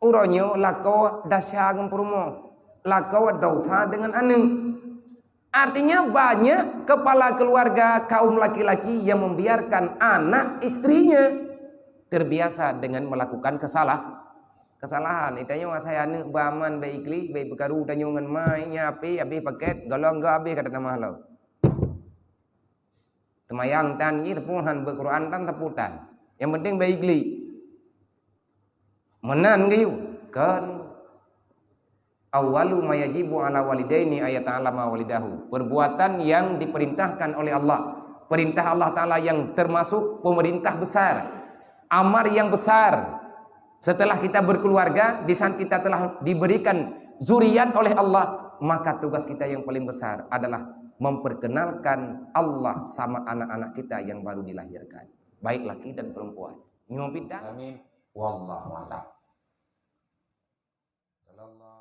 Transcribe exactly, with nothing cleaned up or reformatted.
Uroe nyoe lakoe desya ngon peurumoh, lakoe desya deungon aneuëk. Artinya, banyak kepala keluarga kaum laki-laki yang membiarkan anak istrinya terbiasa dengan melakukan kesalah-, kesalahan. Tanyoe asai aneuëk beuaman, beu iklik, beu peukaru tanyoe ngon mai, nyan api, habéh paket, golom geuh habéh ka tatamah lom. Teumayang tan jih, teupeue han, beu Quran tan, teupeue tan. Nyang penting beu iklik. Meunan geuyue kan. Awwalu ma yajibu ala walidaini ayata'allama walidahu. Perbuatan yang diperintahkan oleh Allah. Perintah Allah Ta'ala yang termasuk pemerintah besar. Amar yang besar. Setelah kita berkeluarga, di saat kita telah diberikan zuriat oleh Allah, maka tugas kita yang paling besar adalah memperkenalkan Allah sama anak-anak kita yang baru dilahirkan, baik laki dan perempuan. Nyoe pinta. Amin. Wallahu a'lam. Sallallahu